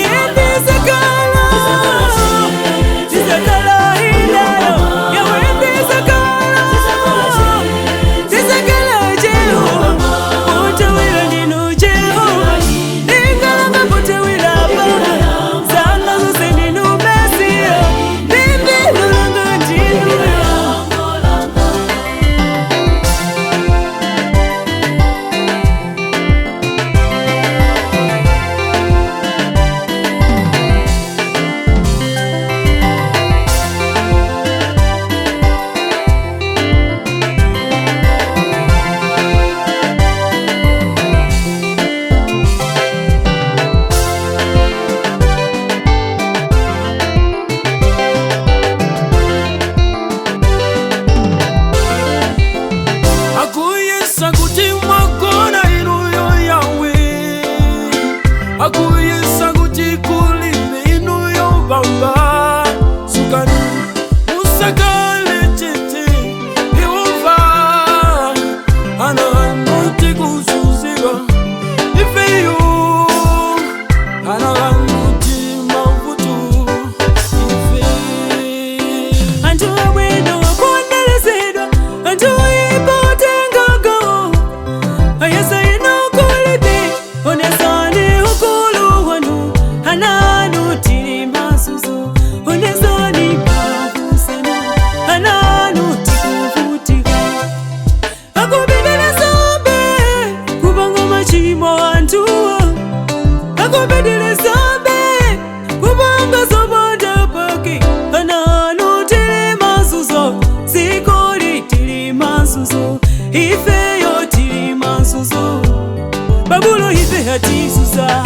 Indizakala, tizakala inayo. Yawe indizakala, tizakala Jehova. Potewera ndinu Jehova. Ndingalanga potewera pa. Zanga zonse ndinu Mesiya. Ndimbilo langa ndinuyo. Akuyesa kuti mwagona inuyo Yawe, akuyesa kuti kulibe inuyo Baba. Sukani musakale chete Yehova, ana anuti kuzuziwa ifeyo, ana anuti mavuto ife. Anthu abwino aponderezedwa, anthu oyipa otenga gawo. Ayesa inu kulibe, onesani ukulu wanu. Ananu tili masuzo, onesani mphamvu zanu. Ananu tikuvutika. Akupitirizabe kupanga machimo anthuwa, akupitirizabe kupanga zopanda pake. Ananu tili masuzo, dzikoli tili masuzo, ifeyo tili masuzo, babulo ife hatisuza.